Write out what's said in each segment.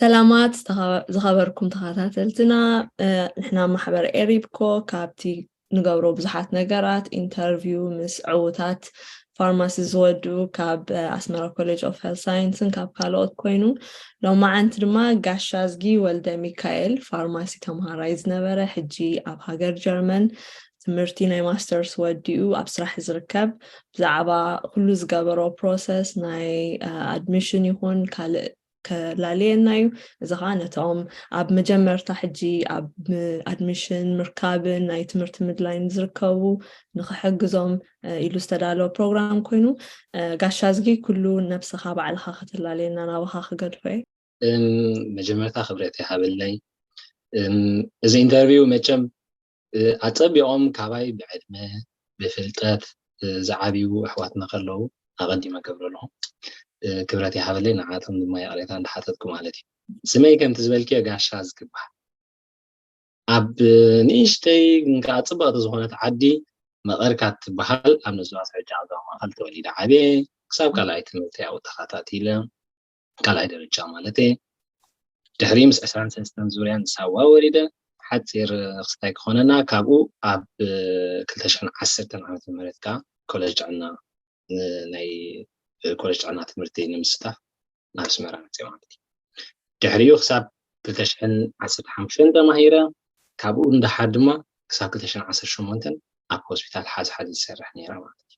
ሰላማት ዝተኸበ- ዝኸበርኩም ተኸታተልትና። ንሕና ማሕበር ኤሪብኮ ካብቲ ንገብሮ ብዙሓት ነገራት፣ ኢንተርቪው ምስ ዕዉታት ፋርማሲ ዝወዱ ካብ ኣስመራ ኮሌጅ ኦፍ ሄልት ሳይንስን ካብ ካልኦት ኮይኑ፣ ሎማዓንቲ ድማ ጋሻዝጊ ወልደ ሚካኤል ፋርማሲ ተምሃራይ ዝነበረ፣ ሕጂ ኣብ ሃገር ጀርመን ትምህርቲ ናይ ማስተርስ ወዲኡ ኣብ ስራሕ ዝርከብ፣ ብዛዕባ ኩሉ ዝገበሮ ፕሮሰስ ናይ ኣድሚሽን ይኹን ካልእ ከላልየና እዩ። እዚ ከዓ ነቶም ኣብ መጀመርታ ሕጂ ኣብ ኣድሚሽን ምርካብን ናይ ትምህርቲ ምድላይን ዝርከቡ ንክሕግዞም ኢሉ ዝተዳለወ ፕሮግራም ኮይኑ፣ ጋሻዝጊ ኩሉ ነብስኻ ባዕልኻ ከተላልየና ናባኻ ክገድፎ እየ። መጀመርታ ክብረት ይሃበለይ። እዚ ኢንተርቪው መቸም ኣጸቢቖም ካባይ ብዕድመ ብፍልጠት ዝዓብዩ ኣሕዋትና ከለዉ ኣቐዲመ ገብረሎም ክብረት ይሃበለይ። ንዓቶም ድማ ይቕሬታ እንዳሓተትኩ ማለት እዩ። ስመይ ከምቲ ዝበልክዮ ጋሻ ዝግባል ኣብ ንእሽተይ ግን ከዓ ጽብቕቲ ዝኾነት ዓዲ መቐርካ ትበሃል ኣብ ንስዋ ሕጂ ኣብ ዞባ ማእኸል ተወሊደ ዓብየ። ክሳብ ካልኣይ ትምህርቲ ኣብኡ ተኸታቲለ፣ ካልኣይ ደረጃ ማለት እየ። ድሕሪ ምስ ዕስራን ሰለስተን ዙርያን ሳዋ ወሪደ ሓፂር ክስታይ ክኾነና ካብኡ ኣብ ክልተ ሽሕን ዓሰርተን ዓመተ ምህረት ከዓ ኮለጅ ጥዕና ናይ ኮለጅ ጥዕና ትምህርቲ ንምስታፍ ናብ ኣስመራ መፅእ ማለት እዩ። ድሕሪኡ ክሳብ ክልተ ሽሕን ዓሰርተ ሓሙሽተን ተማሂረ ካብኡ እንዳሓር ድማ ክሳብ ክልተ ሽሕን ዓሰርተ ሸሞንተን ኣብ ሆስፒታል ሓዚ ሓዚ ዝሰርሕ ነይረ ማለት እዩ።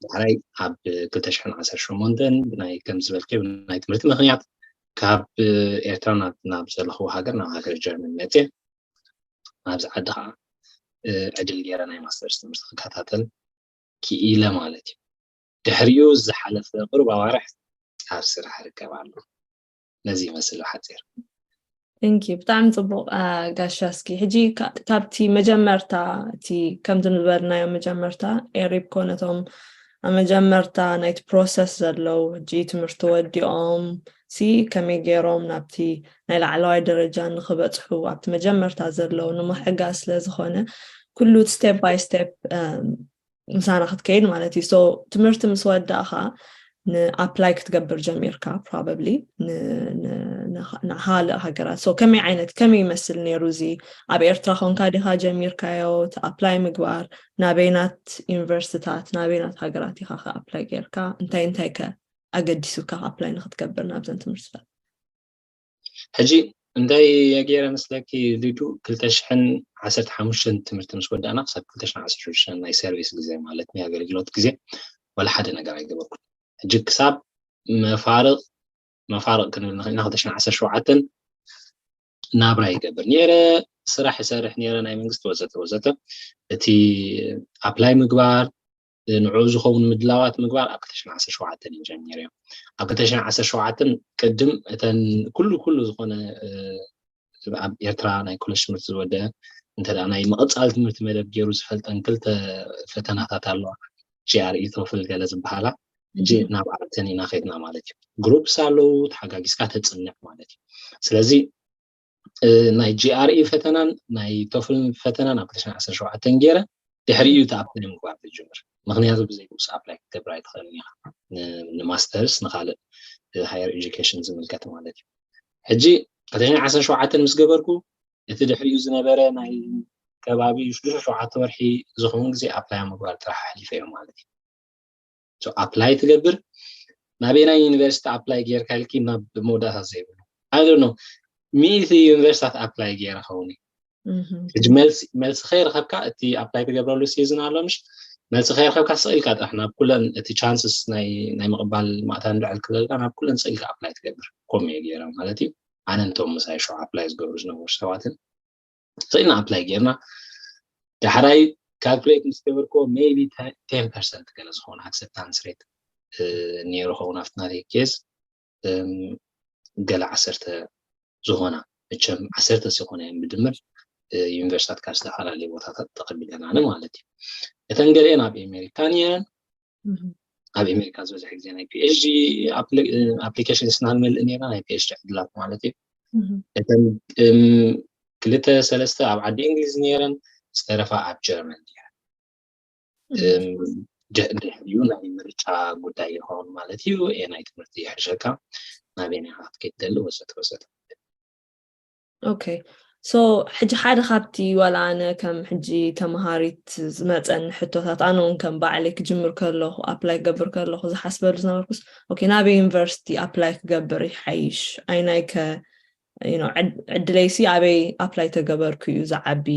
ዳሕራይ ኣብ ክልተ ሽሕን ዓሰርተ ሸሞንተን ናይ ከም ዝበልክዮ ናይ ትምህርቲ ምክንያት ካብ ኤርትራ ናብ ዘለኽዎ ሃገር ናብ ሃገር ጀርመን መፅየ። ኣብዚ ዓዲ ከዓ ዕድል ገይረ ናይ ማስተርስ ትምህርቲ ክከታተል ክኢለ ማለት እዩ። ድሕሪኡ ዝሓለፈ ቅሩብ ኣዋርሕ ኣብ ስራሕ ርከብ ኣሎ። ነዚ ይመስል ብሓፂር። ንኪ ብጣዕሚ ፅቡቕ። ጋሻ እስኪ ሕጂ ካብቲ መጀመርታ እቲ ከምቲ ንዝበልናዮ መጀመርታ ኤሪብኮ ነቶም ኣብ መጀመርታ ናይቲ ፕሮሰስ ዘለዉ ሕጂ ትምህርቲ ወዲኦም ሲ ከመይ ገይሮም ናብቲ ናይ ላዕለዋይ ደረጃ ንክበፅሑ ኣብቲ መጀመርታ ዘለዉ ንምሕጋዝ ስለ ዝኾነ ኩሉ step by step ምሳና ክትከይድ ማለት እዩ። So ትምህርቲ ምስ ወዳእኻ ንኣፕላይ ክትገብር ጀሚርካ probably ንካልእ ሃገራት። So ከመይ ዓይነት ከመይ ይመስል ነይሩ እዚ? ኣብ ኤርትራ ኮንካ ዲኻ ጀሚርካዮ ኣፕላይ ምግባር? ናበይናት ዩኒቨርሲቲታት ናበይናት ሃገራት ኢኻ ኣፕላይ ጌርካ? እንታይ እንታይ ከ ኣገዲሱካ ኣፕላይ ንክትገብር ናብዘን ትምህርትታት? ሕጂ እንታይ የገይረ መስለኪ ሊዱ ክልተ ሽሕን ዓሰርተ ሓሙሽተን ትምህርቲ ምስ ወዳእና ክሳብ ክልተ ሽሕን ዓሰርተ ሽዱሽተን ናይ ሰርቪስ ግዜ ማለት ናይ ኣገልግሎት ግዜ ዋላ ሓደ ነገር ኣይገበርኩን። ሕጂ ክሳብ መፋርቕ መፋርቕ ክንብል ንኽእል ኢና ክልተ ሽሕን ዓሰርተ ሸውዓተን ናብራ ይገብር ነይረ፣ ስራሕ ይሰርሕ ነይረ ናይ መንግስቲ ወዘተ ወዘተ። እቲ ኣፕላይ ምግባር ንዕኡ ዝኸውን ምድላዋት ምግባር ኣብ ክልተ ሽሕን ዓሰርተ ሸውዓተን እዩ ጀሚረ። ኣብ ክልተ ሽሕን ዓሰርተ ሸውዓተን ቅድም እተን ኩሉ ኩሉ ዝኾነ ኣብ ኤርትራ ናይ ኮለጅ ትምህርቲ ዝወደአ እንተ ናይ ምቕፃል ትምህርቲ መደብ ገይሩ ዝፈልጠን ክልተ ፈተናታት ኣለዋ። ጂኣርኢ ቶፍል ገለ ዝበሃላ ሕጂ ናብ ኣርተን ኢና ከድና ማለት እዩ። ግሩፕስ ኣለዉ ተሓጋጊዝካ ተፅንዕ ማለት እዩ። ስለዚ ናይ ጂኣርኢ ፈተናን ናይ ቶፍል ፈተናን ኣብ ክልተ ሽሕን ዓሰርተ ሸውዓተን ገይረ ድሕሪኡ እቲ ኣፕላይ ምግባር ትጅምር። ምክንያቱ ብዘይ ንሱ ኣፕላይ ክትገብር ኣይትኽእልን ኢኻ። ንማስተርስ ንካልእ ሃየር ኤጁኬሽን ዝምልከት ማለት እዩ። ሕጂ ክልተ ሽሕን ዓሰርተ ሸውዓተን ምስ ገበርኩ እቲ ድሕሪኡ ዝነበረ ናይ ከባቢ ሽዱሽተ ሸውዓተ ወርሒ ዝኸውን ግዜ ኣፕላይ ምግባር ጥራሕ ኣሕሊፈ እዮም ማለት እዩ። ኣፕላይ ትገብር ናበየናይ ዩኒቨርሲቲ ኣፕላይ ጌርካ ኢልኪ ናብ መወዳእታ ዘይብሉ ኣይ ዶንት ኖ ሚእቲ ዩኒቨርሲታት ኣፕላይ ገይረ ኸውን እዩ። ሕጂ መልሲ ከይረኸብካ እቲ ኣፕላይ ትገብረሉ ሲዝን ኣሎ ምሽ መልሲ ከይረኸብካ ስቕ ኢልካ ጥራሕ ናብ ኩለን እቲ ቻንስስ ናይ ናይ ምቕባል ማእታን ልዕል ክለልካ ናብ ኩለን ስቕ ኢልካ ኣፕላይ ትገብር። ከምኡ እየ ገይረ ማለት እዩ። ኣነ እንቶም ምሳይ ሸው ኣፕላይ ዝገብሩ ዝነበሩ ሰባትን ስቕ ኢልና ኣፕላይ ጌርና ዳሕራይ ካልኩሌት ምስ ገበርክዎ maybe ten percent ገለ ዝኸውን ኣክሰፕታንስ ሬት ነይሩ ኸውን ኣብቲ ናተይ ኬዝ ገለ ዓሰርተ ዝኾና መቸም ዓሰርተ ዝኾነ እዮም ብድምር ዩኒቨርሲታት ካብ ዝተፈላለዩ ቦታታት ተቐቢለን ኣነ ማለት እዩ። እተን ገሊአን ኣብ ኣሜሪካ ነይረን ኣብ ኣሜሪካ ዝበዝሕ ግዜ ናይ ፒኤችዲ ኣፕሊኬሽን ስናንመልእ ነርና ናይ ፒኤችዲ ዕድላት ማለት እዩ። እተን ክልተ ሰለስተ ኣብ ዓዲ እንግሊዝ ነይረን ዝተረፋ ኣብ ጀርመን ነይረን። ድሕሪኡ ናይ ምርጫ ጉዳይ ይኸውን ማለት እዩ። ናይ ትምህርቲ ይሕሸካ፣ ናበየናይ ክትከይድ ትደሊ፣ ወዘተ ወዘተ። ኦኬ። ሶ ሕጂ ሓደ ካብቲ ዋላ ኣነ ከም ሕጂ ተምሃሪት ዝመፀኒ ሕቶታት፣ ኣነ እውን ከም ባዕለይ ክጅምር ከለኹ፣ ኣፕላይ ክገብር ከለኹ ዝሓስበሉ ዝነበርኩስ፣ ኦኬ፣ ናበይ ዩኒቨርሲቲ ኣፕላይ ክገብር ይሓይሽ? ኣይናይ ከ ዕድለይሲ ኣበይ ኣፕላይ ተገበርኩ እዩ ዝዓቢ?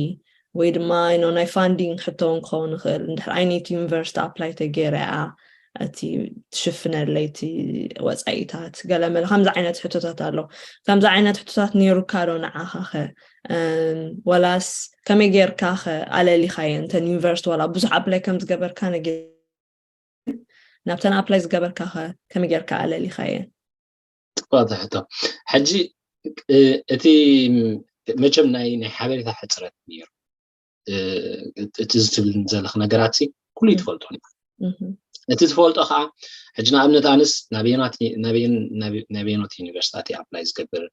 ወይ ድማ ናይ ፋንዲንግ ሕቶ እውን ክኸውን ይኽእል። እንድሕር ኣይነይቲ ዩኒቨርሲቲ ኣፕላይ ተገይረ እያ እቲ ትሽፍነለይ እቲ ወፃኢታት፣ ገለመለ ከምዚ ዓይነት ሕቶታት ኣሎ። ከምዚ ዓይነት ሕቶታት ነይሩካ ዶ ንዓኻኸ? ወላስ ከመይ ጌርካኸ ኣለሊኻየን? እንተን ዩኒቨርሲቲ ዋላ ብዙሕ ኣፕላይ ከም ዝገበርካ ነገር ናብተን ኣፕላይ ዝገበርካኸ ከመይ ጌርካ ኣለሊኻየን? ፅቡቅ ሕቶ። ሕጂ እቲ መቸም ናይ ናይ ሓበሬታ ሕፅረት ነይሩ። እቲ ዝትብል ዘለኽ ነገራት ኩሉ ትፈልጦ እቲ ትፈልጦ ከዓ ሕጂ ንኣብነት ኣነስ ናበየኖት ዩኒቨርሲታት ኣፕላይ ዝገብር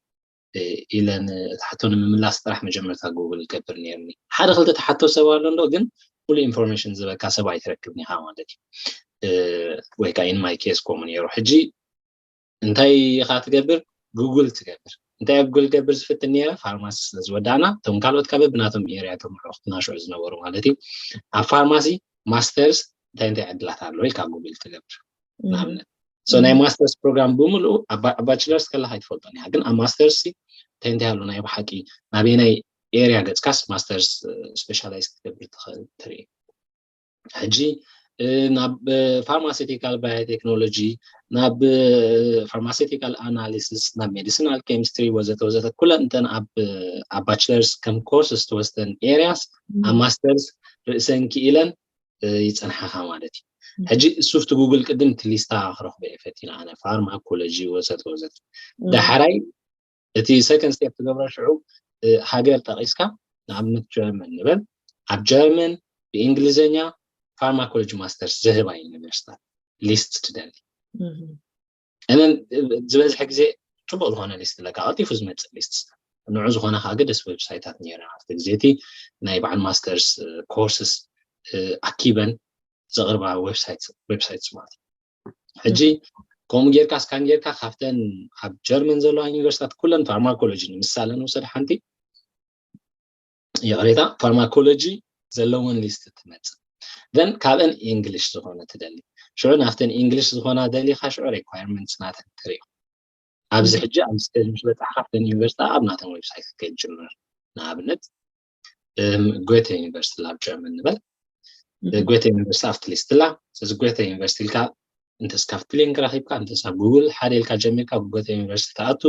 ኢለን ሕቶ ንምምላስ ጥራሕ መጀመርታ ጉግል ገብር ነርኒ። ሓደ ክልተ ተሓቶ ሰብ ኣሎ እንዶ ግን ሙሉ ኢንፎርሜሽን ዝበካ ሰብ ኣይትረክብን ኢኻ ማለት እዩ። ወይ ከዓ in my case ከምኡ ነይሩ። ሕጂ እንታይ ኢኻ ትገብር? ጉግል ትገብር። እንታይ ኣብ ጉግል ገብር ዝፍትን ነይረ? ፋርማሲ ስለ ዝወዳእና እቶም ካልኦት ካብ ብናቶም ኤርያ እቶም ኣዕሩኽትና ሽዑ ዝነበሩ ማለት እዩ። ኣብ ፋርማሲ ማስተርስ እንታይ እንታይ ዕድላት ኣሎ ኢልካ ጉግል ትገብር ንኣብነት። So ናይ ማስተርስ ፕሮግራም ብምልኡ ኣብ ባችለርስ ከለካ ኣይትፈልጦን ኢኻ፣ ግን ኣብ ማስተርስ እንታይ እንታይ ኣሎ ናይ ብሓቂ ናበየናይ ኤርያ ገጽካስ ማስተርስ ስፔሻላይዝ ክትገብር ትኽእል ትርኢ። ሕጂ ናብ ፋርማሴቲካል ባዮቴክኖሎጂ፣ ናብ ፋርማሴቲካል ኣናሊሲስ፣ ናብ ሜዲሲናል ኬሚስትሪ ወዘተ ወዘተ ኩለን እንተን ኣብ ባችለርስ ከም ኮርስ ዝተወስደን ኤርያስ ኣብ ማስተርስ ርእሰን ክኢለን ይጸንሓኻ ማለት እዩ። ሕጂ ሱፍቲ ጉግል ቅድም እቲ ሊስታ ክረኽቦ እየ ፈቲነ ኣነ ፋርማኮሎጂ ወዘተ ወዘተ። ዳሕራይ እቲ ሰከንድ ስቴፕ ትገብሮ ሽዑ ሃገር ጠቒስካ ንኣብነት ጀርመን ንበል። ኣብ ጀርመን ብእንግሊዝኛ ፋርማኮሎጂ ማስተርስ ዝህባ ዩኒቨርሲታት ሊስት ትደሊ። እንን ዝበዝሐ ግዜ ፅቡቅ ዝኾነ ሊስት ለካ ቀልጢፉ ዝመፅእ ሊስት ንዑ ዝኾነ ከዓ ግደስ ዌብሳይታት ነይረን ኣብቲ ግዜ እቲ ናይ በዓል ማስተርስ ኮርስስ ኣኪበን ዘቕርባ ዌብሳይት ማለት እዩ። ሕጂ ከምኡ ጌርካ ስካን ጌርካ ካብተን ኣብ ጀርመን ዘለዋ ዩኒቨርሲታት ኩለን ፋርማኮሎጂ ንምሳሌ ንውሰድ ሓንቲ ይቕሬታ ፋርማኮሎጂ ዘለውን ሊስት ትመፅእ ዘን ካብአን ኢንግሊሽ ዝኾነ ትደሊ ሽዑ ናብተን ኢንግሊሽ ዝኾና ደሊኻ ሽዑ ሪኳርመንትስ ናተን ትሪኦ ኣብዚ ሕጂ ኣብ ስቴጅ ምስ በፃሕ ካብተን ዩኒቨርሲቲ ኣብ ናተን ዌብሳይት ክትከይድ ጅምር ንኣብነት ጎተ ዩኒቨርሲቲ ላብ ጀርመን ንበል ጎተ ዩኒቨርሲቲ ኣብቲ ሊስት ላ ስለዚ ጎተ ዩኒቨርሲቲ ኢልካ እንተስ ካብቲ ሊንክ ረኪብካ እንተስ ኣብ ጉግል ሓደ ኢልካ ጀሚርካ ጎተ ዩኒቨርሲቲ ትኣቱ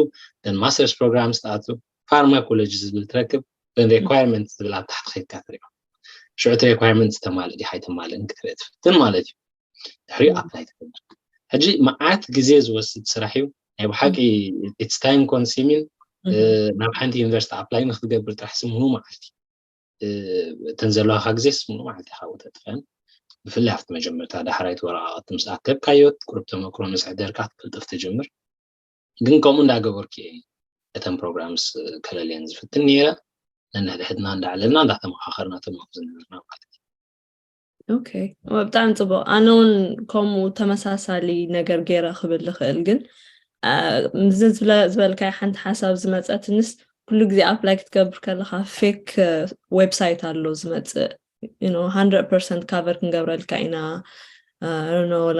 ን ማስተርስ ፕሮግራምስ ትኣቱ ፋርማኮሎጂ ዝብል ትረክብ ን ሪኳርመንት ዝብል ኣብ ታሕቲ ከይድካ ትሪኦ ሽዑ እቲ ሪኳርመንት ተማልእ ዲካ ኣይተማልእን ክትርኢ ትፍትን ማለት እዩ ድሕሪኡ ኣፕላይ ትገብር ሕጂ መዓት ግዜ ዝወስድ ስራሕ እዩ ናይ ብሓቂ it's time consuming ናብ ሓንቲ ዩኒቨርሲቲ ኣፕላይ ንክትገብር ጥራሕ ስምኑ መዓልቲ እተን ዘለዋካ ግዜ ስምኑ መዓልቲ ኢካ ተጥፈን ብፍላይ ኣብቲ መጀመርታ ዳሕራይቲ ወረቃቅቲ ምስ ኣከብካዮ ቁሩብ ተመክሮ ምስ ሕደርካ ክትቅልጥፍ ትጅምር ግን ከምኡ እንዳገበርኩ እየ እተን ፕሮግራምስ ከለልየን ዝፍትን ነይረ ነንሕድሕድና እንዳዕለልና እንዳተመኻኸርና ተምሃሩ ዝነበርና ማለት እዩ ኦኬ ብጣዕሚ ፅቡቅ ኣነ እውን ከምኡ ተመሳሳሊ ነገር ገይረ ክብል ዝኽእል ግን ምዚ ዝበልካይ ሓንቲ ሓሳብ ዝመፀትንስ ኩሉ ግዜ ኣፕላይ ክትገብር ከለካ ፌክ ዌብሳይት ኣሎ ዝመፅእ hundred percent cover ክንገብረልካ ኢና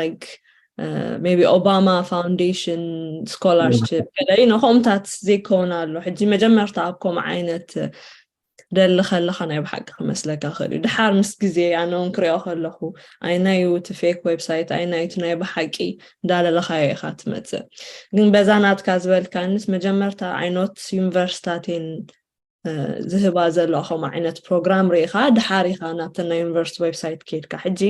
like maybe Obama Foundation scholarship ገለ ከምኡታት ዘይከውን ኣሎ ሕጂ መጀመርታ ኣብ ከምኡ ዓይነት ክትደሊ ከለካ ናይ ብሓቂ ክመስለካ ክእል እዩ ድሓር ምስ ግዜ ኣነ እውን ክሪኦ ከለኩ ኣይናዩ እቲ ፌክ ዌብሳይት ኣይናዩ እቲ ናይ ብሓቂ እንዳለለካዮ ኢካ ትመፅእ ግን በዛ ናትካ ዝበልካንስ መጀመርታ ዓይኖት ዩኒቨርሲታት እየን ዝህባ ዘለዋ ከምኡ ዓይነት ፕሮግራም ርኢካ ድሓር ኢካ ናብተን ናይ ዩኒቨርሲቲ ዌብሳይት ከይድካ ሕጂ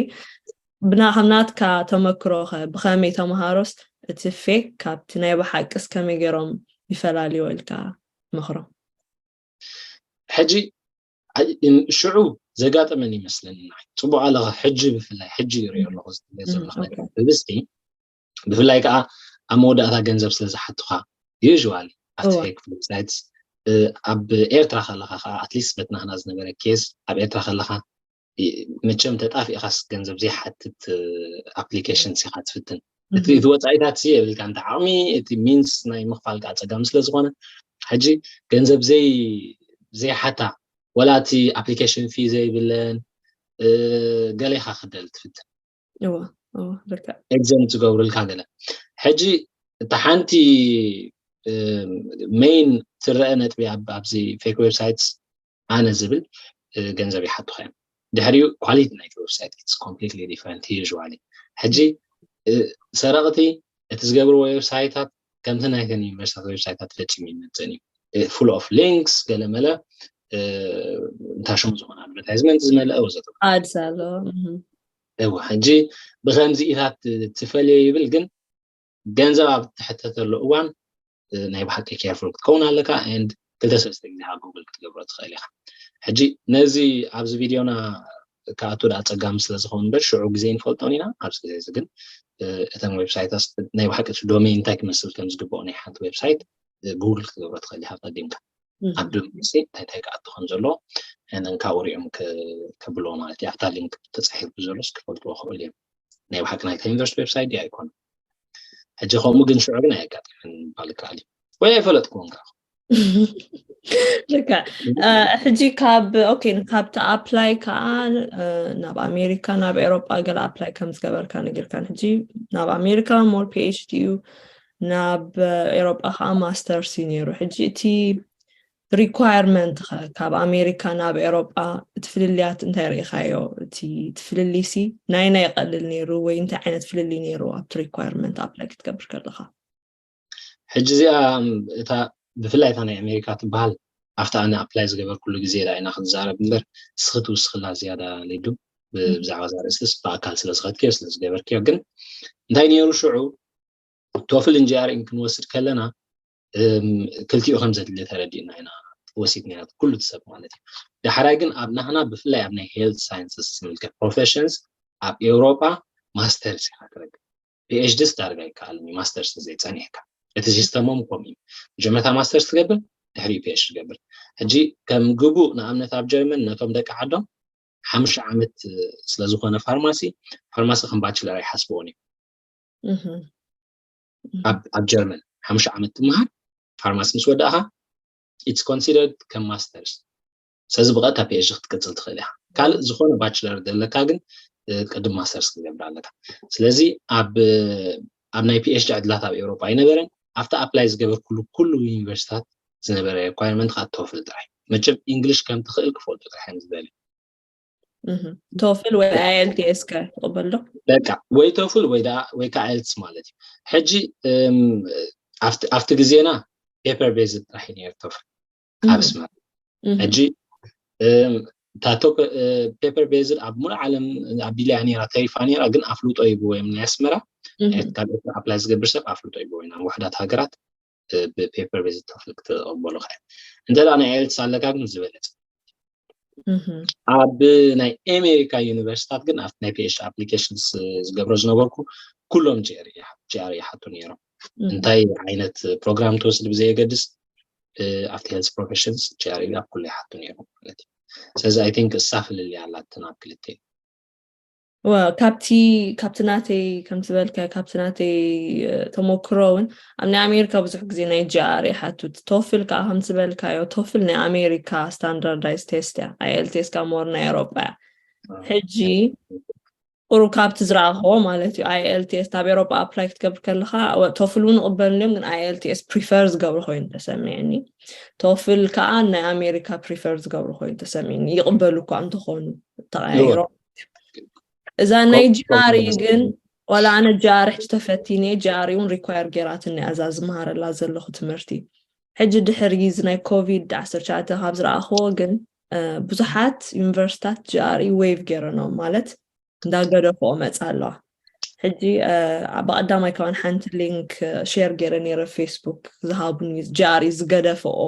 ብና ከም ናትካ ተመክሮ ከ ብከመይ ተምሃሮስ እቲ ፌክ ካብቲ ናይ ብሓቅስ ከመይ ገይሮም ይፈላልዮ ኢልካ ትመክሮም ሕጂ ሽዑ ዘጋጠመን ይመስለኒ ንዓይ ፅቡቅ ኣለካ ሕጂ ብፍላይ ሕጂ ይሪኦ ኣለኩ ዝብለ ዘለኩ ነገር ብብዝሒ ብፍላይ ከዓ ኣብ መወዳእታ ገንዘብ ስለ ዝሓቱካ usually ኣብቲ fake websites ኣብ ኤርትራ ከለካ ከዓ ኣትሊስት በትናክና ዝነበረ case ኣብ ኤርትራ ከለካ መቸም ተጣፊእኻስ ገንዘብ ዘይሓትት ኣፕሊኬሽን ኢኻ ትፍትን። እቲ ወፃኢታት ሲ የብልካ፣ እንተ ዓቕሚ እቲ ሚንስ ናይ ምኽፋል ከዓ ፀጋም ስለ ዝኾነ፣ ሕጂ ገንዘብ ዘይ ዘይሓታ፣ ወላ እቲ ኣፕሊኬሽን ፊ ዘይብለን ገሌኻ ክደል ትፍትን። ልክዕ ኤግዘምት ዝገብሩልካ ገለ። ሕጂ እታ ሓንቲ ሜይን ትረአ ነጥቢ ኣብዚ ፌክ ዌብሳይትስ ኣነ ዝብል ገንዘብ ይሓቱኻ እዮም። ድሕሪኡ ኳሊቲ ናይቲ ዌብሳይት ኢትስ ኮምፕሊትሊ ዲፍረንት ዩዥዋሊ። ሕጂ ሰረቕቲ እቲ ዝገብርዎ ዌብሳይታት ከምቲ ናይተን ዩኒቨርሲታት ዌብሳይታት ፈጺሙ ይመጽእን እዩ። ፉል ኦፍ ሊንክስ ገለመለ እንታሽሙ ዝኾነ ኣድቨርታይዝመንት ዝመልአ ወዘተ ኣድስ ኣሎ። እወ ሕጂ ብከምዚ ኢታት ትፈልዮ ይብል፣ ግን ገንዘብ ኣብ ትሕተተሉ እዋን ናይ ብሓቂ ኬርፉል ክትከውን ኣለካ። ኤንድ ክልተ ሰለስተ ግዜ ካብ ጉግል ክትገብሮ ትኽእል ኢኻ። ሕጂ ነዚ ኣብዚ ቪድዮና ክኣቱ ዳ ኣፀጋሚ ስለ ዝኸውን እምበር ሽዑ ግዜ ንፈልጦን ኢና። ኣብዚ ግዜ እዚ ግን እተን ዌብሳይታት ናይ ብሓቂ እቲ ዶሜን እንታይ ክመስል ከም ዝግብኦ ናይ ሓንቲ ዌብሳይት ጉግል ክትገብሮ ትኽእል ኢኻ ቀዲምካ። ኣብ ዶሜን እንታይ እንታይ ክኣቱ ከም ዘለዎ ነን ካብኡ ሪኦም ከብልዎ ማለት እዩ። ኣብታ ሊንክ ተፃሒፉ ዘሎ ክፈልጥዎ ክኽእሉ እዮም። ናይ ብሓቂ ናይታ ዩኒቨርሲቲ ዌብሳይት ድዩ ኣይኮነን። ሕጂ ከምኡ ግን ሽዑ ግን ኣየጋጥምን ምባል ይከኣል እዩ። ወይ ኣይፈለጥኩዎን ከዓ ልክዕ ሕጂ ካብ ኦኬ ካብቲ ኣፕላይ ከዓ ናብ ኣሜሪካ ናብ ኤሮጳ ገለ ኣፕላይ ከም ዝገበርካ ነጊርካን ሕጂ ናብ ኣሜሪካ ሞር ፒኤችዲ እዩ ናብ ኤሮጳ ከዓ ማስተርስ እዩ ነይሩ። ሕጂ እቲ ሪኳየርመንት ከ ካብ ኣሜሪካ ናብ ኤሮጳ እቲ ፍልልያት እንታይ ርኢኻዮ? እቲ እቲ ፍልልይ ሲ ናይ ናይ ይቐልል ነይሩ ወይ እንታይ ዓይነት ፍልልይ ነይሩ ኣብቲ ሪኳየርመንት ኣፕላይ ክትገብር ከለኻ? ሕጂ እዚኣ እታ ብፍላይ እታ ናይ ኣሜሪካ ትበሃል ኣብቲ ኣነ ኣፕላይ ዝገበርኩሉ ግዜ ዳ ኢና ክንዛረብ እምበር እስኺ ትውስኽላ ዝያዳ ሊዱ ብዛዕባ እዛ ርእስስ ብኣካል ስለ ዝኸድክዮ ስለ ዝገበርክዮ ግን እንታይ ነይሩ ሽዑ ቶፍልን ጂኣርኢን ክንወስድ ከለና ክልቲኡ ከም ዘድሊ ተረዲእና ኢና ወሲድና ኩሉ ሰብ ማለት እዩ። ዳሕራይ ግን ኣብ ናህና ብፍላይ ኣብ ናይ ሄልት ሳይንስስ ዝምልከት ፕሮፌሽንስ ኣብ ኤውሮጳ ማስተርስ ኢኻ ትረክብ። ፒኤችዲስ ዳርጋ ይከኣልን እዩ ማስተርስ ዘይፀኒሕካ። እቲ ሲስተሞም ከምኡ እዩ። መጀመርታ ማስተርስ ትገብር ድሕሪኡ ፒኤችዲ ትገብር። ሕጂ ከም ግቡእ ንኣብነት ኣብ ጀርመን ነቶም ደቂ ዓዶም ሓሙሽተ ዓመት ስለዝኾነ ፋርማሲ ፋርማሲ ከም ባችለር ኣይሓስብዎን እዩ። ኣብ ጀርመን ሓሙሽተ ዓመት ትምሃር ፋርማሲ ምስ ወዳእኻ ኢትስ ኮንሲደርድ ከም ማስተርስ። ስለዚ ብቐጥታ ፒኤችዲ ክትቅፅል ትኽእል ኢኻ። ካልእ ዝኾነ ባችለር ዘለካ ግን ቅድም ማስተርስ ክትገብር ኣለካ። ስለዚ ኣብ ኣብ ናይ ፒኤችዲ ዕድላት ኣብ ኤውሮጳ ኣይነበረን። ኣብቲ ኣፕላይ ዝገበርኩሉ ኩሉ ዩኒቨርሲታት ዝነበረ ሪኳየርመንት ከዓ ቶፍል ጥራይ። መቸም ኢንግሊሽ ከም ትኽእል ክፈልጡ ጥራይ እዮም ዝደልዩ። ቶፍል ወይ ኣይኤልቲኤስ ከ ትቕበል ዶ? በቃ ወይ ቶፍል ወይ ደኣ ወይ ከዓ ኣይልትስ ማለት እዩ። ሕጂ ኣብቲ ግዜና ፔፐር ቤዝድ ጥራሕ እዩ ነይሩ ቶፍል ኣብ ኣስመራ። ሕጂ እታ ፔፐር ቤዝድ ኣብ ሙሉእ ዓለም ኣቢላ እያ ነይራ ተሪፋ ነይራ፣ ግን ኣፍልጦ ይብዎ እዮም ናይ ኣስመራ። ካብ ኤርትራ ኣፕላይ ዝገብር ሰብ ኣፍልጦ ይብዎ ኢና ውሕዳት ሃገራት ብፔፐር ቤዝድ ቶፍል ክትቕበሉ ከ እንተ ናይ ኣይልትስ ኣለካ ግን ዝበለፀ ኣብ ናይ ኣሜሪካ ዩኒቨርሲታት ግን ኣብቲ ናይ ፒኤች ኣፕሊኬሽንስ ዝገብሮ ዝነበርኩ ኩሎም ጂኣር ይሓቱ ነይሮም። እንታይ ዓይነት ፕሮግራም ትወስድ ብዘየገድስ ኣብቲ ሄልስ ፕሮፌሽንስ ጂኣር ኣብ ኩሉ ይሓቱ ነይሮም ማለት እዩ። ስለዚ ኣይ ቲንክ እሳ ፍልልያ ኣላትን ኣብ ክልተ ካብቲ ካብቲ ናተይ ከም ዝበልካ ካብቲ ናተይ ተሞክሮ እውን ኣብ ናይ ኣሜሪካ ብዙሕ ግዜ ናይ ጂኣር ይሓቱ። ቶፍል ከዓ ከም ዝበልካዮ ቶፍል ናይ ኣሜሪካ ስታንዳርዳይዝ ቴስት እያ። ኣይኤልቲኤስ ከዓ ሞር ናይ ኤሮጳ እያ። ሕጂ ቁሩብ ካብቲ ዝረኣኽዎ ማለት እዩ። ኣይኤልቲኤስ ኣብ ኤሮጳ ኣፕላይ ክትገብር ከለካ ቶፍል እውን ይቕበሉ እዮም፣ ግን ኣይኤልቲኤስ ፕሪፈር ዝገብሩ ኮይኑ ተሰሚዕኒ። ቶፍል ከዓ ናይ ኣሜሪካ ፕሪፈር ዝገብሩ ኮይኑ ተሰሚዕኒ። ይቕበሉ እኳ እንተኾኑ ተቐያይሮ እዛ ናይ ጂኣሪ ግን ዋላ ኣነ ጂኣሪ ሕጂ ተፈቲነ ጂኣሪ እውን ሪኳየር ጌራትኒ እያ እዛ ዝመሃረላ ዘለኹ ትምህርቲ። ሕጂ ድሕሪ እዚ ናይ ኮቪድ ዓሰርተ ትሽዓተ ካብ ዝረኣኽዎ ግን ብዙሓት ዩኒቨርሲታት ጂኣሪ ዌይቭ ጌረኖም ማለት እንዳገደፈኦ መፃ ኣለዋ። ሕጂ ብቀዳማይ ካባን ሓንቲ ሊንክ ሼር ገይረ ነይረ ፌስቡክ ዝሃቡኒ ጂኣሪ ዝገደፈኦ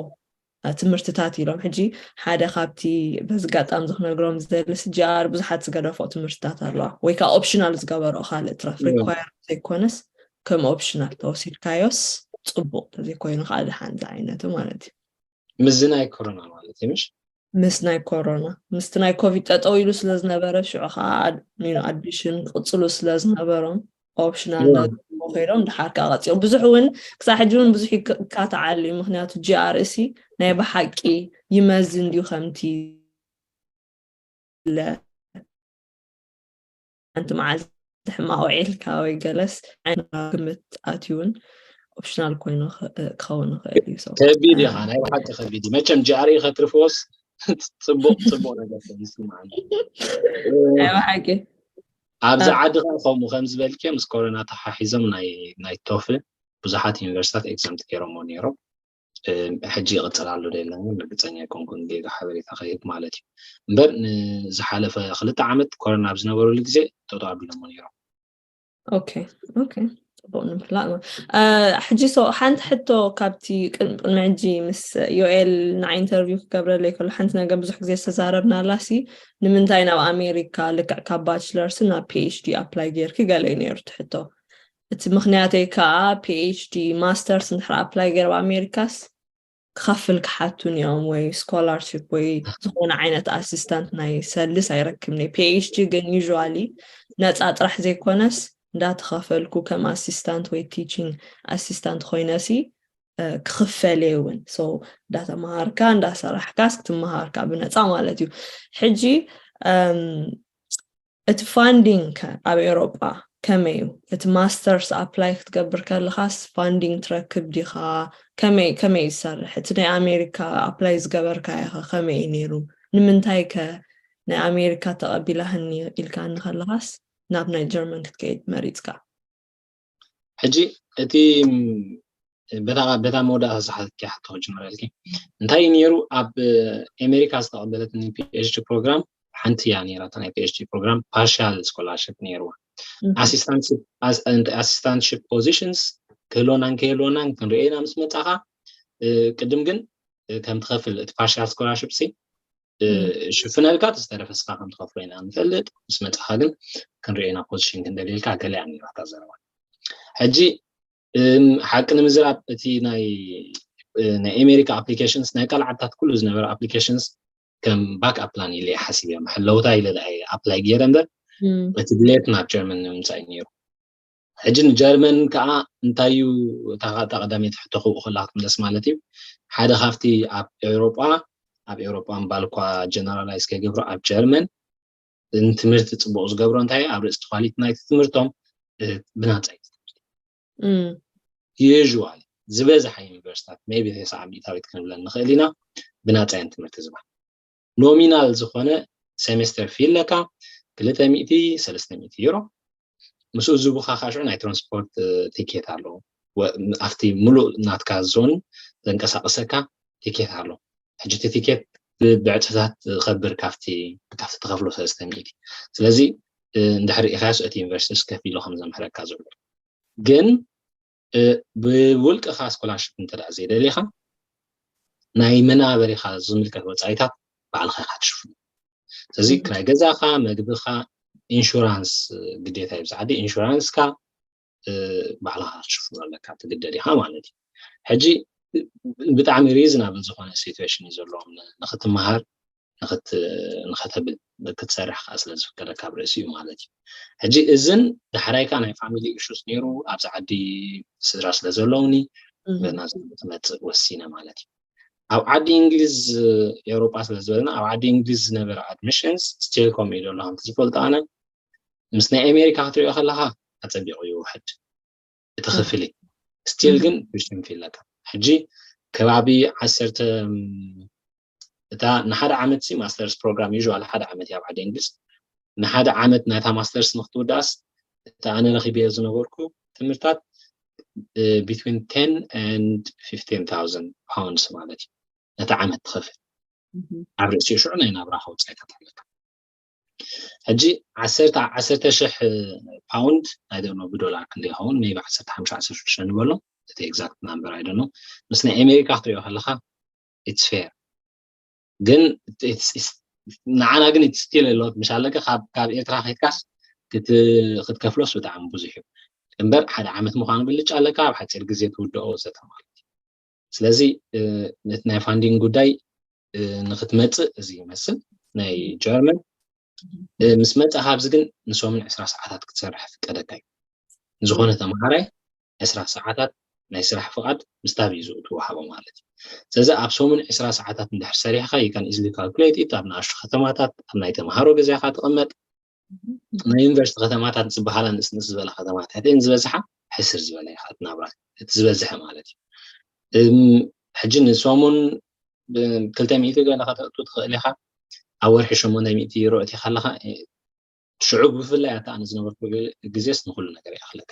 ትምህርትታት ኢሎም። ሕጂ ሓደ ካብቲ በዚ ኣጋጣሚ ዝክነግሮም ዝደሊ ሲ ጂ ኣር ብዙሓት ዝገደፎ ትምህርትታት ኣለዋ ወይ ከዓ ኦፕሽናል ዝገበሮ ካልእ ትረፍ ሪኳየር ዘይኮነስ ከም ኦፕሽናል ተወሲድካዮስ ፅቡቅ ተዘይኮይኑ ከዓ ድሓን ዝዓይነቱ ማለት እዩ። ምዚ ናይ ኮሮና ማለት እዩ ምሽ ምስ ናይ ኮሮና ምስቲ ናይ ኮቪድ ጠጠው ኢሉ ስለ ዝነበረ ሽዑ ከዓ ኣድሚሽን ክቕፅሉ ስለ ዝነበሮም ኦፕሽናል ኸይዶም ድሓር ከዓ ቀፂኦም ብዙሕ እውን ክሳብ ሕጂ እውን ብዙሕ ይካተዓሉ እዩ። ምክንያቱ ጂ ኣር ሲ ናይ ብሓቂ ይመዝን ድዩ ከምቲ ለ ሓንቲ መዓልቲ ሕማቕ ውዒልካ ወይ ገለስ ግምት ኣትዩ እውን ኦፕሽናል ኮይኑ ክኸውን ይኽእል እዩ። ከቢድ ኢኻ ናይ ብሓቂ ከቢድ እዩ። መቸም ጂ ኣር ኢ ከትርፍዎስ ፅቡቅ ፅቡቅ ነገር ይስማዓኒ። ናይ ብሓቂ ኣብዚ ዓዲ ከዓ ከምኡ ከም ዝበልክዮ ምስ ኮሮና ተሓሒዞም ናይ ናይ ቶፍል ብዙሓት ዩኒቨርሲታት ኤግዛምት ገይሮሞ ነይሮም። ሕጂ ይቕፅል ኣሎ ዶ የለን ግን ርግፀኛ ኣይኮንኩን። ጌጋ ሓበሬታ ከይህብ ማለት እዩ። እምበር ንዝሓለፈ ክልተ ዓመት ኮሮና ኣብ ዝነበረሉ ግዜ ጠጠው ኣቢሎሞ ነይሮም። ኦኬ ኦኬ። ፅቡቅ ንምፍላጥ ነው። ሕጂ ሶ ሓንቲ ሕቶ ካብቲ ቅድሚ ሕጂ ምስ ዮኤል ንዓይ ኢንተርቪው ክገብረለይ ከሎ ሓንቲ ነገር ብዙሕ ግዜ ዝተዛረብናላ ሲ ንምንታይ ናብ ኣሜሪካ ልክዕ ካብ ባችለርስ ናብ ፒኤችዲ ኣፕላይ ጌርኪ ገለ እዩ ነይሩ እቲ ሕቶ። እቲ ምክንያተይ ከዓ ፒኤችዲ ማስተርስ እንድሕር ኣፕላይ ገይረ ኣብ ኣሜሪካስ ክኸፍል ክሓቱን እዮም ወይ ስኮላርሽፕ ወይ ዝኾነ ዓይነት ኣሲስታንት ናይ ሰልስ ኣይረክብን እየ። ፒኤችዲ ግን ዩዥዋሊ ነፃ ጥራሕ ዘይኮነስ እንዳተኸፈልኩ ከም ኣሲስታንት ወይ ቲቺንግ ኣሲስታንት ኮይነሲ ክኽፈል እየ እውን እንዳተምሃርካ እንዳሰራሕካስ ክትምሃርካ ብነፃ ማለት እዩ። ሕጂ እቲ ፋንዲንግ ከ ኣብ ኤውሮጳ ከመይ እዩ? እቲ ማስተርስ ኣፕላይ ክትገብር ከለኻስ ፋንዲንግ ትረክብ ዲኻ? ከመይ ከመይ እዩ ዝሰርሕ? እቲ ናይ ኣሜሪካ ኣፕላይ ዝገበርካዮ ኸ ከመይ እዩ ነይሩ? ንምንታይ ከ ናይ ኣሜሪካ ተቐቢላህኒ ኢልካኒ ከለኻስ ናብ ናይ ጀርመን ክትከይድ መሪፅካ? ሕጂ እቲ በታ በታ መወዳእታ ዝሓትኪ ሕቶ ክጅምረልኪ እንታይ እዩ ነይሩ ኣብ ኣሜሪካ ዝተቐበለትኒ ፒኤችዲ ፕሮግራም ሓንቲ እያ ነይራ እታ ናይ ፒኤችዲ ፕሮግራም ፓርሻል ስኮላርሽፕ ነይርዋ ኣሲስታንትሽፕ ፖዚሽንስ ክህልወናን ከይህልወናን ክንሪኦ ኢና ምስ መፃኻ ቅድም ግን ከም ትኸፍል እቲ ፓርሻል ስኮላርሽፕ ሲ ሽፍነልካ ተዝተረፈ ስኻ ከም ትኸፍሎ ኢና ንፈልጥ ምስ መፃኻ ግን ክንሪኦ ኢና ፖዚሽን ክንደልየልካ ገለ እያ ነይራ እታ ዘረባ ሕጂ ሓቂ ንምዝራብ እቲ ናይ ናይ ኣሜሪካ ኣፕሊኬሽንስ ናይ ቃል ዓድታት ኩሉ ዝነበረ ኣፕሊኬሽንስ ከም ባክ ኣፕ ፕላን ኢለ እየ ሓሲበ መሐለውታ ኢለ ኣፕላይ ገይረ እምበር እቲ ድሌት ናብ ጀርመን ንምምፃእ እዩ ነይሩ ሕጂ ንጀርመን ከዓ እንታይ እዩ እታ ቀዳመይቲ ሕቶ ክብኡ ከላ ክትምለስ ማለት እዩ ሓደ ካብቲ ኣብ ኤውሮጳ ኣብ ኤውሮጳ እምባልኳ ጀነራላይዝ ከይገብሮ ኣብ ጀርመን ንትምህርቲ ፅቡቅ ዝገብሮ እንታይ ኣብ ርእሲ ኳሊቲ ናይቲ ትምህርቶም ብናፃ እዩ ትምህርቲ ዩዋል ዝበዝሓ ዩኒቨርሲታት ቢ ተስዓ ሚእታዊት ክንብለን ንኽእል ኢና ብናፃ እየን ትምህርቲ ዝባ ኖሚናል ዝኾነ ሴሜስተር ፊ ኣለካ ክልተ ሚእቲ ሰለስተ ሚእቲ ዩሮ ምስኡ ዝቡኻ ካሽዑ ናይ ትራንስፖርት ቲኬት ኣለዎ ኣብቲ ሙሉእ ናትካ ዞን ዘንቀሳቀሰካ ቲኬት ኣሎ ሕጂ እቲ ቲኬት ብዕፅፍታት ዝኸብር ካብቲ ካብቲ ትኸፍሎ ሰለስተ ሚእቲ ስለዚ እንድሕር ኢኻስ እቲ ዩኒቨርሲቲ ከፊሉ ከም ዘምሕረካ ዝብል ግን ብውልቅኻ ስኮላርሽፕ እንተ ዘይደሊኻ ናይ መናበሪኻ ዝምልከት ወፃኢታት ባዕልኻ ኢኻ ትሽፍኑ ስለዚ ክራይ ገዛኻ መግብኻ ኢንሹራንስ ግዴታ እዩ ብዛዕዲ ኢንሹራንስካ ባዕልኻ ክትሽፍኖ ኣለካ ትግደድ ኢኻ ማለት እዩ ሕጂ ብጣዕሚ ሪዝናብል ዝኾነ ሲትዌሽን እዩ ዘለዎም ንክትመሃር ንክተብል ክትሰርሕ ከዓ ስለ ዝፍቀደካ ኣብ ርእሲ እዩ ማለት እዩ ሕጂ እዝን ዳሕራይ ከዓ ናይ ፋሚሊ ኢሹስ ነይሩ ኣብዚ ዓዲ ስድራ ስለ ዘለውኒ ናብዚ ክመፅእ ወሲነ ማለት እዩ ኣብ ዓዲ እንግሊዝ ኤውሮጳ ስለ ዝበለና ኣብ ዓዲ እንግሊዝ ዝነበረ ኣድሚሽንስ ስቲል ከምኡ እዩ ዘሎ ከምቲ ዝፈልጦ ኣነ ምስ ናይ ኣሜሪካ ክትሪኦ ከለካ ኣፀቢቑ ይውሕድ እቲ ክፍሊ ስቲል ግን ብሽንፊ ኣለካ ሕጂ ከባቢ ዓሰርተ እታ ንሓደ ዓመት ሲ ማስተርስ ፕሮግራም ዩ ሓደ ዓመት ኣብ ዓዲ እንግሊዝ ንሓደ ዓመት ናታ ማስተርስ ንክትውዳስ እቲ ኣነ ረኪብዮ ዝነበርኩ ትምህርታት between ten and fifteen thousand pounds ማለት እዩ ነቲ ዓመት ትኸፍል ኣብ ርእሲ ሽዑ ናይ ናብራ ከውፃኢታት ኣለካ ሕጂ ዓሰርተ ዓሰርተ ሽሕ ፓውንድ ናይ ደኖ ብዶላር ክንደ ይኸውን ሜቢ ዓሰርተ ሓሙሽተ ዓሰርተ ሽዱሽተ ንበሎ እቲ ኤግዛክት ናምበር ኣይደኖ ምስ ናይ ኣሜሪካ ክትሪኦ ከለካ ኢትስ ፌር ግን ንዓና ግን ኢትስ ስቲል ኣለዎት ምሽ ኣለካ ካብ ኤርትራ ከይትካስ ክትከፍሎስ ብጣዕሚ ብዙሕ እዩ እምበር ሓደ ዓመት ምዃኑ ብልጭ ኣለካ ኣብ ሓፂር ግዜ ትውድኦ ወዘተ ማለት እዩ ስለዚ ነቲ ናይ ፋንዲንግ ጉዳይ ንክትመፅእ እዚ ይመስል ናይ ጀርመን። ምስ መፃ ካብዚ ግን ንሶምን ዕስራ ሰዓታት ክትሰርሕ ፍቀደካ እዩ። ዝኾነ ተምሃራይ ዕስራ ሰዓታት ናይ ስራሕ ፍቓድ ምስታብ እዩ ዝእትወሃቦ ማለት እዩ። ስለዚ ኣብ ሰሙን ዕስራ ሰዓታት እንድሕር ሰሪሕካ you can easily calculate it። ኣብ ንኣሽቱ ከተማታት ኣብ ናይ ተምሃሮ ገዛኻ ትቕመጥ። ናይ ዩኒቨርሲቲ ከተማታት ዝበሃላ ንእስ ንእስ ዝበላ ከተማታት እየን ዝበዝሓ። ሕስር ዝበለ ኢኻ ትናብራ እቲ ዝበዝሐ ማለት እዩ። ሕጂ ንሰሙን ክልተ ሚእቲ ገለ ከተእቱ ትኽእል ኢኻ። ኣብ ወርሒ ሸሞንተ ሚእቲ ዩሮ እቲ ከለኻ ሽዑ ብፍላይ ኣታ ኣነ ዝነበርኩ ግዜስ ንኩሉ ነገር ይኣኽለካ።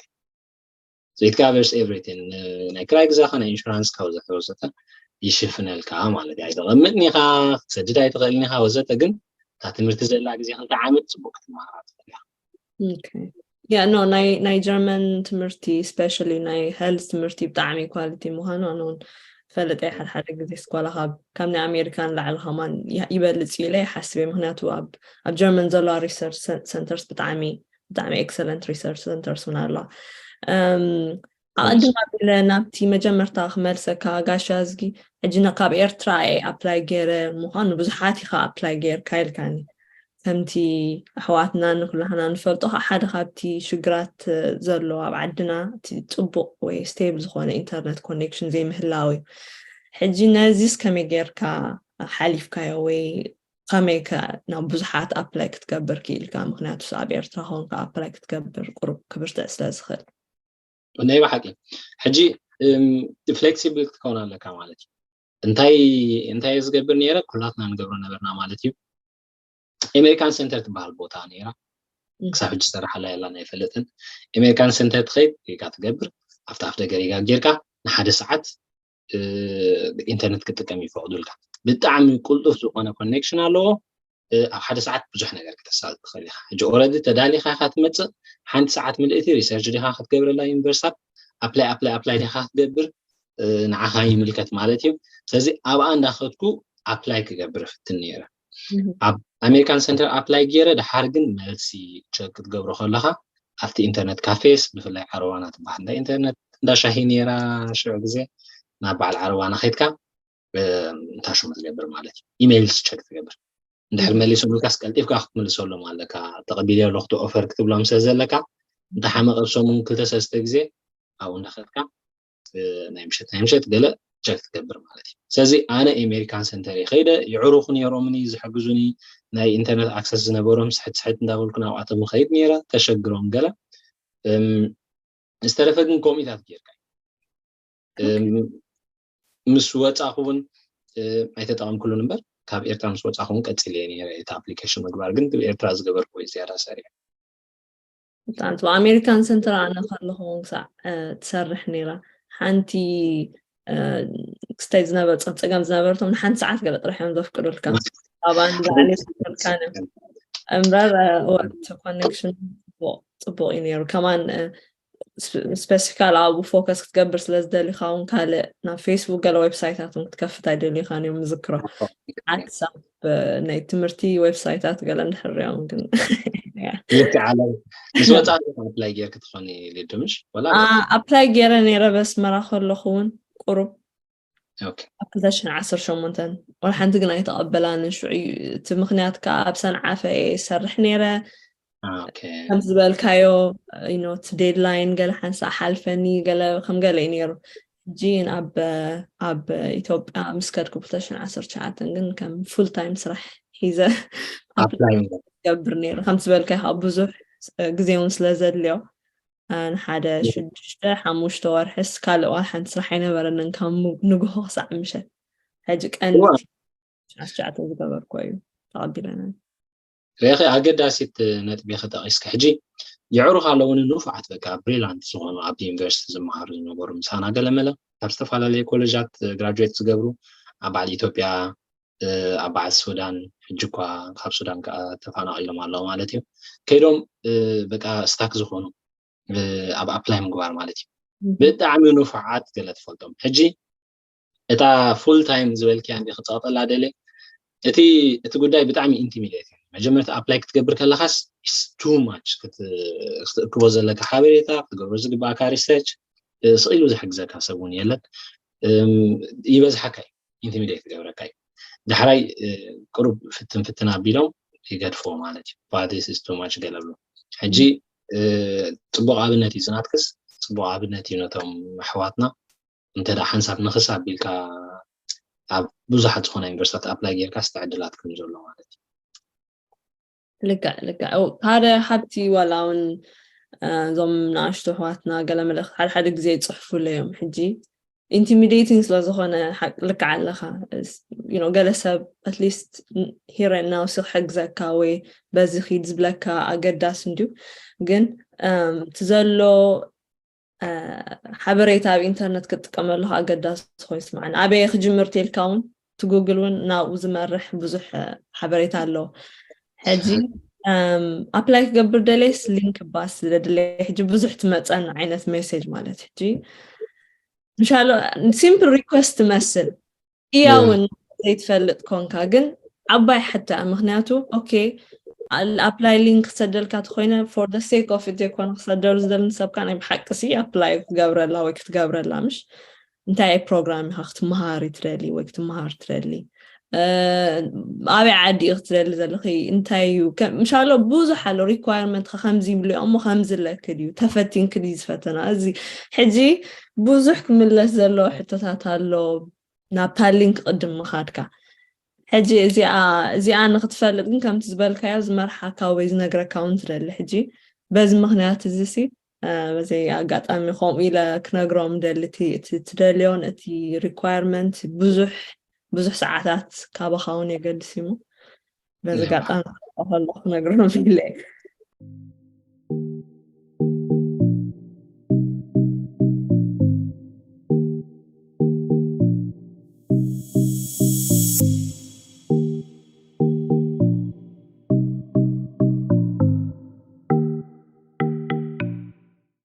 ኢት ካቨርስ ኤቭሪቲን። ናይ ክራይ ግዛኻ ናይ ኢንሹራንስ ካብ ዘተወሰተ ይሽፍነልካ ማለት እዩ። ኣይተቐምጥን ኢኻ፣ ክትሰድድ ኣይትኽእልን ኢኻ ወዘተ። ግን እታ ትምህርቲ ዘላ ግዜ ክልተ ዓመት ፅቡቅ ክትመሃራ ትኽእል ኢኻ። ያ ኖ ናይ ናይ ጀርመን ትምህርቲ ስፔሻሊ ናይ ሄልዝ ትምህርቲ ብጣዕሚ ኳሊቲ ምዃኑ ኣነ እውን ፈልጠ። ሓደ ሓደ ግዜ ስኳላ ካብ ካብ ናይ ኣሜሪካ ንላዕሊ ከማን ይበልፅ ኢለ ይሓስብ እየ። ምክንያቱ ኣብ ኣብ ጀርመን ዘለዋ ሪሰርች ሰንተርስ ብጣዕሚ ብጣዕሚ ኤክሰለንት ሪሰርች ሰንተርስ እውን ኣለዋ። ኣቐድም ኣቢለ ናብቲ መጀመርታ ክመልሰካ ጋሻ እዝጊ፣ ሕጂ ካብ ኤርትራ እየ ኣፕላይ ገይረ ምዃኑ ብዙሓት ኢኻ ኣፕላይ ገይርካ ኢልካኒ። ከምቲ ኣሕዋትና ንኩላህና ንፈልጦ ከዓ ሓደ ካብቲ ሽግራት ዘሎ ኣብ ዓድና እቲ ፅቡቕ ወይ ስቴብል ዝኾነ ኢንተርነት ኮኔክሽን ዘይምህላው እዩ። ሕጂ ነዚስ ከመይ ጌርካ ሓሊፍካዮ ወይ ከመይ ከ ናብ ብዙሓት ኣፕላይ ክትገብር ክኢልካ? ምክንያቱ ኣብ ኤርትራ ኮንካ ኣፕላይ ክትገብር ቁሩብ ክብርትዕ ስለ ዝኽእል። ናይ ብሓቂ ሕጂ ፍሌክሲብል ክትከውን ኣለካ ማለት እዩ። እንታይ እንታይ ዝገብር ነይረ ኩላትና ንገብሮ ነበርና ማለት እዩ። ኤሜሪካን ሰንተር ትበሃል ቦታ ነይራ። ክሳብ ሕጂ ዝሰራሓላ የላን ኣይፈለጥን። ኤሜሪካን ሰንተር ትኸይድ ሪጋ ትገብር ኣብቲ ኣፍ ደገ ሪጋ ጌርካ ንሓደ ሰዓት ኢንተርነት ክጥቀም ይፈቕዱልካ። ብጣዕሚ ቁልጡፍ ዝኾነ ኮኔክሽን ኣለዎ። ኣብ ሓደ ሰዓት ብዙሕ ነገር ክተሳልጥ ትኽእል ኢኻ። ሕጂ ኦረዲ ተዳሊኻ ኢኻ ትመፅእ። ሓንቲ ሰዓት ምልእቲ ሪሰርች ዲኻ ክትገብረላ ዩኒቨርሲታት ኣፕላይ ኣፕላይ ኣፕላይ ዲኻ ክትገብር ንዓኻ ይምልከት ማለት እዩ። ስለዚ ኣብኣ እንዳኸድኩ ኣፕላይ ክገብር እፍትን ነይረ። ኣብ ኣሜሪካን ሰንተር ኣፕላይ ገይረ ድሓር ግን መልሲ ቸክ ክትገብሮ ከለኻ ኣብቲ ኢንተርነት ካፌስ ብፍላይ ዓረባና ትበሃል እንዳ ኢንተርነት እንዳ ሻሂ ነይራ ሽዑ ግዜ ናብ በዓል ዓረባና ከድካ እንታሹ ክትገብር ማለት እዩ። ኢሜይልስ ቸክ ትገብር እንድሕር መሊሶም ኢልካስ ቀልጢፍካ ክትምልሰሎም ኣለካ። ተቐቢለ ኣለኹ ኦፈር ክትብሎም ስለ ዘለካ እንተ ሓመቐ ኣብ ሰሙን ክልተ ሰለስተ ግዜ ኣብኡ እንዳኸድካ ናይ ምሸት ናይ ምሸት ገለ ቸክ ትገብር ማለት እዩ። ስለዚ ኣነ ኤሜሪካን ሰንተር ከይደ ይዕሩኹ ነይሮምኒ ዝሕግዙኒ ናይ ኢንተርነት ኣክሰስ ዝነበሮም ስሕት ስሕት እንዳበልኩ ናብኣቶም ከይድ ነይረ ተሸግሮም ገለ ዝተረፈ ግን ኮሚታት ጌርካ ምስ ወፃኹ እውን ኣይተጠቐምኩሉን እምበር ካብ ኤርትራ ምስ ወፃኹ እውን ቀፂለ እየ ነይረ እቲ ኣፕሊኬሽን ምግባር ግን ኤርትራ ዝገበርኩ ወይ ዝያዳ ሰሪዐ። ብጣዕሚ ፅቡቅ። ኣሜሪካን ሰንተር ኣነ ከለኹ እውን ክሳዕ ትሰርሕ ነይራ። ሓንቲ ክስታይ ዝነበረ ፀገም ዝነበረቶም ንሓንቲ ሰዓት ገለ ጥራሕ እዮም ዘፍቅዱልካ። ኣብኣ ንላዕሊ ዝፈልካን እዮም እምበር ወቅቲ ኮኔክሽን ፅቡቅ እዩ ነይሩ። ከማን ስፔሲፊካል ኣብኡ ፎከስ ክትገብር ስለ ዝደሊካ እውን ካልእ ናብ ፌስቡክ ገለ ዌብሳይታት እውን ክትከፍት ኣይደሊካን እዮም ምዝክሮ። ዓትሳፕ ናይ ትምህርቲ ዌብሳይታት ገለ እንድሕር ሪኦም ግን ይከዓለ ምስ ወፃ ኣፕላይ ጌር ክትኾኒ ሊድምሽ ወላ ኣፕላይ ገይረ ነይረ በስመራ ከለኹ እውን ቁሩብ ኣብ ክልተ ሽሕን ዓሰርተ ሸሞንተን ወላ ሓንቲ ግን ኣይተቐበላንን። ሽዑ እቲ ምክንያት ከዓ ኣብ ሰንዓፈ እየ ይሰርሕ ነይረ። ከም ዝበልካዮ እቲ ዴድላይን ገለ ሓንሳእ ሓልፈኒ ገለ ከም ገለ እዩ ነይሩ። ሕጂ ኣብ ኣብ ኢትዮጵያ ምስ ከድኩ ክልተ ሽሕን ዓሰርተ ትሽዓተን ግን ከም ፉል ታይም ስራሕ ሒዘ ገብር ነይሩ። ከም ዝበልካዮ ከዓ ብዙሕ ግዜ እውን ስለ ዘድልዮ ንሓደ ሽዱሽተ ሓሙሽተ ወርሕስ ካልእ ዋላ ሓንቲ ስራሕ ኣይነበረንን ካብ ንግሆ ክሳዕ ምሸት። ሕጂ ቀን ኣስቻዕተ ዝገበርኮ እዩ ተቐቢለና። ርኢኺ ኣገዳሲት ነጥቢ ክጠቂስኪ ሕጂ የዕሩኽ ኣለውኒ ንፉዓት በቃ ብሪላንት ዝኾኑ ኣብ ዩኒቨርሲቲ ዝመሃሩ ዝነበሩ ምሳና ገለመለ ካብ ዝተፈላለዩ ኮሌጃት ግራጁዌት ዝገብሩ ኣብ በዓል ኢትዮጵያ ኣብ በዓል ሱዳን ሕጂ እኳ ካብ ሱዳን ከዓ ተፋናቒሎም ኣለዉ ማለት እዩ ከይዶም በቃ ስታክ ዝኾኑ ኣብ ኣፕላይ ምግባር ማለት እዩ ብጣዕሚ ንፉዓት ገለ ትፈልጦም ሕጂ እታ ፉል ታይም ዝበልክያ እንዲ ክፀቕጠላ ደለ እቲ እቲ ጉዳይ ብጣዕሚ ኢንቲሚዴት እዩ መጀመርታ ኣፕላይ ክትገብር ከለካስ ቱ ማች ክትእክቦ ዘለካ ሓበሬታ ክትገብሮ ዝግባእካ ሪሰርች ስኢሉ ዝሕግዘካ ሰብ እውን የለን ይበዝሓካ እዩ ኢንቲሚዴት ክገብረካ እዩ ዳሕራይ ቁሩብ ፍትን ፍትን ኣቢሎም ይገድፍዎ ማለት እዩ። This is too much ገለ ብሎ። ሕጂ ጽቡቕ ኣብነት እዩ ዝናትክስ፣ ጽቡቕ ኣብነት እዩ ነቶም ኣሕዋትና። እንተ ሓንሳብ ንኽስ ኣቢልካ ኣብ ብዙሓት ዝኾነ ዩኒቨርሲታት ኣፕላይ ጌርካ ዝተዕድላት ከም ዘሎ ማለት እዩ። ልክዕ ልክዕ። ሓደ ሓብቲ ዋላ እውን እዞም ንኣሽቱ ኣሕዋትና ገለ መልእኽቲ ሓደ ሓደ ግዜ ይፅሕፉለይ እዮም። ሕጂ ኢንቲሚዴቲንግ ስለዝኾነ ልክዕ ኣለኻ። ገለ ሰብ ኣትሊስት ሂረና ውሲ ክሕግዘካ ወይ በዚ ኪድ ዝብለካ ኣገዳስ እንድዩ። ግን እቲ ዘሎ ሓበሬታ ኣብ ኢንተርነት ክትጥቀመሉ ኣገዳሲ ኮይኑ ይስምዓኒ። ኣበየ ክጅምር ተልካ እውን ትጉግል እውን ናብኡ ዝመርሕ ብዙሕ ሓበሬታ ኣሎ። ሕጂ ኣፕላይ ክገብር ደለይስ ሊንክ ባስ ዝደድለይ ሕጂ ብዙሕ ትመፀን ዓይነት ሜሴጅ ማለት ሕጂ ምሻሎ ሲምፕል ሪኩስት ትመስል እያ እውን ዘይትፈልጥ ኮንካ ግን ዓባይ ሕታ ምክንያቱ ኦኬ ኣፕላይ ሊንክ ክሰደልካ ተኮይነ for the sake of it ዘይኮነ ክሰደሉ ዝደልን ሰብካ ናይ ብሓቂ ሲ ኣፕላይ ክትገብረላ ወይ ክትገብረላ ምሽ እንታይ ፕሮግራም ኢካ ክትመሃር ትደሊ ወይ ክትመሃር ትደሊ ኣበይ ዓዲ ክትደሊ ዘለኺ እንታይ እዩ ምሻሎ ብዙሕ ኣሎ ሪኳርመንት ከምዚ ይብሉ እሞ ከምዚ ለክ ድዩ ተፈቲንክ ድዩ ዝፈተና እዚ ሕጂ ብዙሕ ክምለስ ዘለዎ ሕቶታት ኣሎ ናብታ ሊንክ ቅድም ምኻድካ ሕጂ እዚኣ እዚኣ ንክትፈልጥ ግን ከምቲ ዝበልካዮ ዝመርሓካ ወይ ዝነግረካ እውን ትደሊ ሕጂ በዚ ምክንያት እዚ ሲ በዚ ኣጋጣሚ ከምኡ ኢለ ክነግሮም ደሊ እቲ ትደልዮን እቲ ሪኳርመንት ብዙሕ ብዙሕ ሰዓታት ካባኻ እውን የገድስ እዩ በዚ ኣጋጣሚ ከለኩ ክነግሮም ኢለ